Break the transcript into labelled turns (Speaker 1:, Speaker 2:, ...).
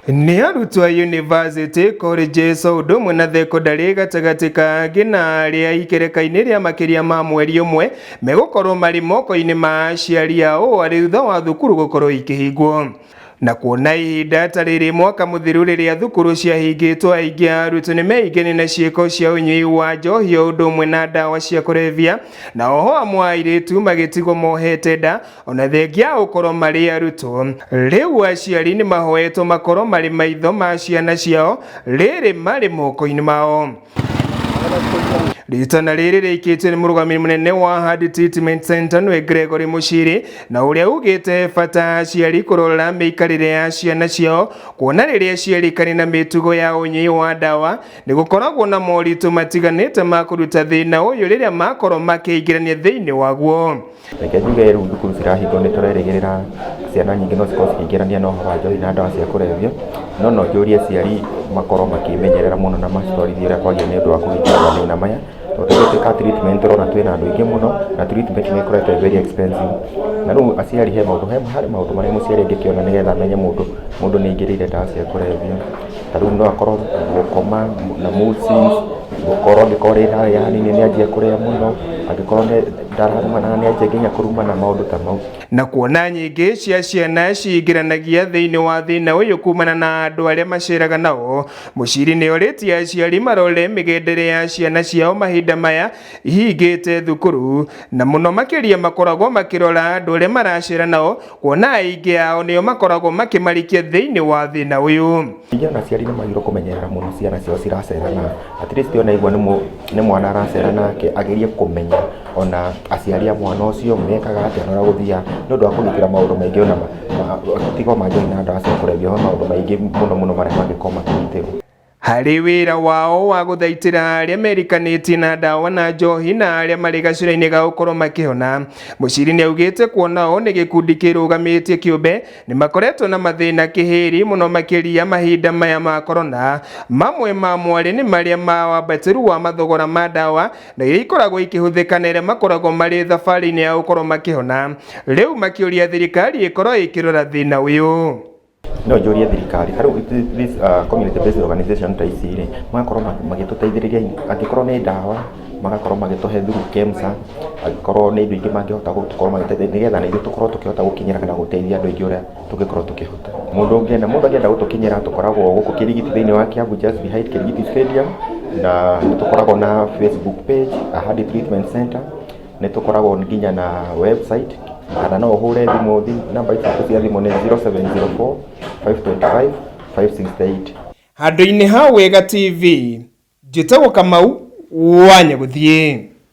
Speaker 1: Nĩ arutwo a yunivasĩtĩ, colleges o ũndũ ũmwe na thekondarĩ gatagatĩ ka angĩ na arĩa ikereka-inĩ rĩa makĩria ma mweri ũmwe megũkorwo marĩ moko-inĩ ma aciari ao ũũ arĩ thutha wa thukuru gũkorwo ikĩhingwo. Na kuona ihinda ta rĩrĩ mwaka mũthiru rĩrĩa thukuru ciahingĩtwo aingĩ a arutwo nĩ meingĩrire na ciĩko cia ũnyui wa njohi o ũndũ ũmwe na ndawa cia kũrebia na oho amwe a airĩtu magĩtigwo mohete nda ona thengia ya gũkorwo marĩ arutwo. Rĩu aciari nĩ mahoetwo makorwo marĩ maitho ma ciana ciao rĩrĩ marĩ moko-inĩ mao. Ritana rĩrĩ rĩikĩtio nĩ mũrũgamĩrĩri mũnene wa Hard Treatment Center nĩwe Gregory Mushiri na ũrĩa ugĩte bata aciari kũrora mĩikarĩre ya ciana ciao kuona rĩrĩa cierĩkane na mĩtugo ya ũnyui wa ndawa nĩ gũkoragwo na moritũ matiganĩte ma kũruta thĩna ũyũ rĩrĩa makorwo makĩingĩrania thĩinĩ waguo.
Speaker 2: Reke njuge rĩu thukuru cirahingwo nĩ tũrerĩgĩrĩra ciana nyingĩ no cikorwo cikĩingĩrania na ũhoro wa njohi na ndawa cia kũrebia, no no njũrie aciari makorwo makĩmenyerera mũno na macitwarithie ũrĩa kwagĩrĩire nĩ ũndũ wa kũgitĩra mathĩna maya, tondũ tũngĩtuĩka treatment tũrona twĩna andũ aingĩ mũno na treatment nĩ ĩkoretwo ĩ very expensive, na rĩu aciari he maũndũ harĩ maũndũ marĩa mũciari angĩkĩona nĩgetha amenye mũndũ mũndũ nĩ aingĩrĩire ndawa cia kũrebia, ta rĩu no akorwo gũkoma na mood swings, gũkorwo angĩkorwo rĩ harĩa hanini nĩ anjia kũrĩa mũno, angĩkorwo nĩ ndararumana nĩ anjia nginya kũrumana maũndũ ta mau.
Speaker 1: Na kuona nyingĩ cia ciana cingĩranagia thĩinĩ wa thĩna ũyũ kumana na andũ arĩa maceraga nao, Mũciri nĩ orĩtie aciari marore mĩgendere ya ciana ciao mahinda maya ihingĩte thukuru, na mũno makĩria makoragwo makĩrora andũ arĩa maracera nao kuona aingĩ ao nĩo makoragwo makĩmarikia thĩinĩ wa thĩna ũyũ.
Speaker 2: Ningĩ ona aciari nĩ magĩrĩirwo kũmenyerera mũno ciana ciao ciracera na at least ona aigua nĩ mwana aracera nake agerie kũmenya ona aciari a mwana ũcio mekaga atĩa na ũrĩa gũthiaga nĩ ũndũ wa kũgitĩra maũndũ maingĩ ona tiga o ma njohi na ndawa cia kũrebia he maũndũ maingĩ mũno mũno marĩa mangĩkorwo makĩgitĩrwo.
Speaker 1: Harĩ wĩra wao wa gũthaitĩra arĩa merikanĩtie na ndawa na njohi na arĩa marĩ gacĩra-inĩ ga gũkorwo makĩhona, Mũciri nĩaugĩte kuona o nĩ gĩkundi kĩrũgamĩtie kĩũmbe nĩ makoretwo na mathĩna kĩhĩri mũno makĩria mahinda maya ma korona. Mamwe ma mwarĩ nĩ marĩa ma wambatĩru wa mathogora ma ndawa na iria ikoragwo ikĩhũthĩka na ĩrĩa makoragwo marĩ thabarĩ-inĩ ya gũkorwo makĩhona. Rĩu makĩũria thirikari ĩkorwo ĩkĩrora thĩna ũyũ.
Speaker 2: No njũrie thirikari, ta rĩu this community based organization ta ici rĩ, magakorwo magĩtũteithĩrĩria angĩkorwo nĩ ndawa, magakorwo magĩtũhe through KEMSA, angĩkorwo nĩ indo ingĩ mangĩhota gũkorwo magĩteithĩrĩria nĩgetha na ithuĩ tũkorwo tũkĩhota gũkinyĩra kana gũteithia andũ aingĩ ũrĩa tũngĩkorwo tũkĩhota. Mũndũ ũngĩenda, mũndũ angĩenda gũtũkinyĩra tũkoragwo gũkũ Kĩrigiti thĩinĩ wa Kiambu just behind Kĩrigiti Stadium, na nĩ tũkoragwo na Facebook page, Ahadi Treatment Center. Nĩ tũkoragwo nginya na website kana no ũhũre thimũ, namba citũ cia thimũ nĩ 0704 525 568.
Speaker 1: Handũ-inĩ ha Wega TV, njĩtagwo Kamau wa Nyagũthiĩ.